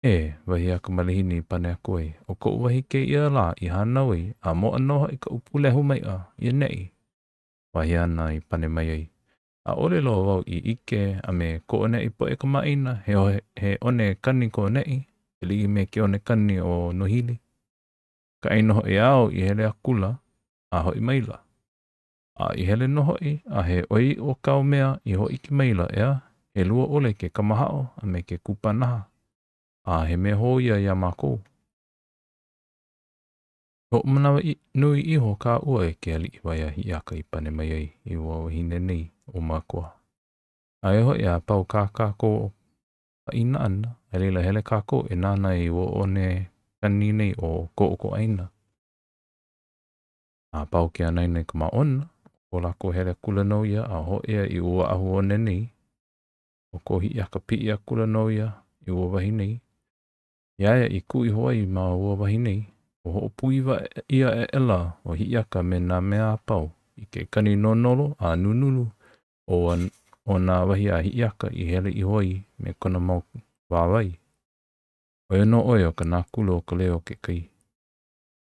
E, wahi a ka malihini i pane aku ai, ʻo koʻu wahi kēia lā i hānau ai, a moʻa nō hoʻi kaʻu pūlehu maiʻa i ʻaneʻi, wahi āna i pane mai ai. ʻAʻole loa wau i ʻike a me ko ʻoneʻi poʻe kamaʻāina, he, he one kani ko ʻoneʻi, e like me ke one kani o Nohili. Ka ʻāina hoʻi āu i hele akula a hoʻi maila. A i hele nō hoʻi, a he ʻoiaʻiʻo kāu mea i hōʻike maila, ʻeā, he lua ʻole ke kamahaʻo a me ke kupanaha, a he mea hou ia iā mākou. E hoʻomanawanui iho kāua e ke aliʻi, wahi a Hiʻiaka i pane mai ai i ua wahine nei ʻo Mākua. Aia hoʻi a pau kā kākou pāʻina ʻana, a laila hele kākou e nānā i ua one kani nei o ko ʻoukou ʻāina. A pau ke anaina i ka māʻona, ʻo ko lākou hele akula nō ia a hōʻea i ua ahu one nei, ʻo ko Hiʻiaka piʻi akula nō ia i ua wahi nei. Iā ia i kū iho ai ma ua wahi nei, ua hoʻopūʻiwa ʻia aʻela ʻo Hiʻiaka me nā mea a pau i ke kani nonolo a nunulu o o nā wahi a Hiʻiaka i hele iho ai me kona mau wāwae. ʻO ia nō ʻoe ʻo ka nākulu o ka leo o ke kai.